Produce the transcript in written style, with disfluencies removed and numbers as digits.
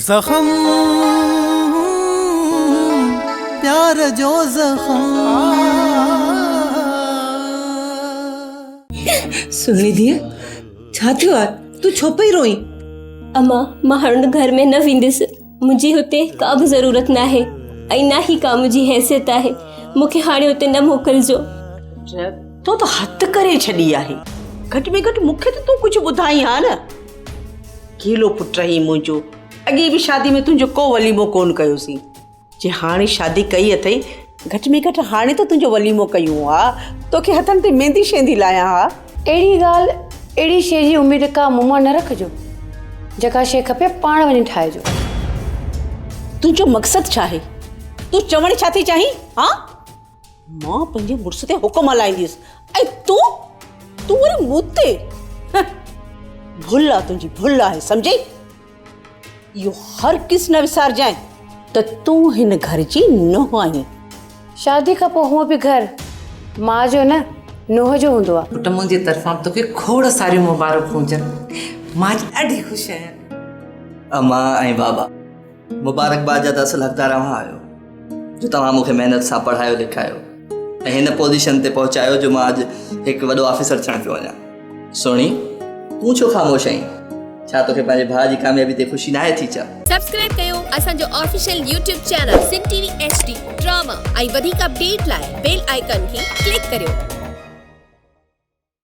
زخم پيار جو زخم. سهڻي ڌيء، ڇا ٿيو آهي؟ تون ڇو پئي روئين؟ امان، مان هاڻ ان گهر ۾ نه ويندس. منهنجي هتي ڪا به ضرورت ناهي ۽ نه ئي ڪا منهنجي حيثيت آهي. مون کي هاڻي اتي نه موڪلجو. پٽ، تو ته حد ڪري ڇڏي آهي. گهٽ ۾ گهٽ مون کي ته تون ڪجهه ٻڌائين ها نه. گيلو پٽ آهين منهنجو. اڳي به شادي ۾ تنهنجو ڪو وليمو ڪونه ڪيوسين. جي هاڻي شادي ڪئي اٿئي، گهٽ ۾ گهٽ هاڻي ته تنهنجو وليمو ڪيون ها، توکي هٿن تي ميندي شيندي لايان ها. اهڙي ڳالهه، اهڙي شيء جي اميد ڪا مون مان نه رکجو. جيڪا شيء کپي پاڻ وڃي ٺاهجو. تنهنجو مقصد ڇا آهي؟ تون چوڻ ڇا ٿي چاهين؟ هان؟ مان پنهنجي مڙس تي حڪم هلائينديس ۽ تون، تون وري مون تي؟ هه، ڀل آ تنهنجي، ڀل آهي، سمجهئي؟ اهو هرگز نه وسارجانء ته تون هن گهر جي نونهن آهين. شادي کان پوء هونء به گهر ماء جو نه نونهن جو هوندو آ. پٽ منهنجي طرفان به توکي کوڙ ساريون مبارڪون هجن. مان اڄ ڏاڍي خوش آهيان. امان ۽ بابا مبارڪباد جا ته اصل حقدار اوهان آهيو جو توهان مون کي محنت سان پڙهايو لکايو ۽ هن پوزيشن تي پهچايو جو مان اڄ هڪ وڏو آفيسر ٿيڻ پيو وڃان. سهڻي تون ڇو خاموش آهين؟ ڇا توکي پنهنجي ڀاء جي ڪاميابي تي خوشي ناهي ٿي ڇا؟ سبسڪرائب ڪيو اسان جو official YouTube channel Sindh T V H D drama ۽ وڌيڪ اپڊيٽ لاء بيل آئيڪان کي ڪلڪ ڪريو.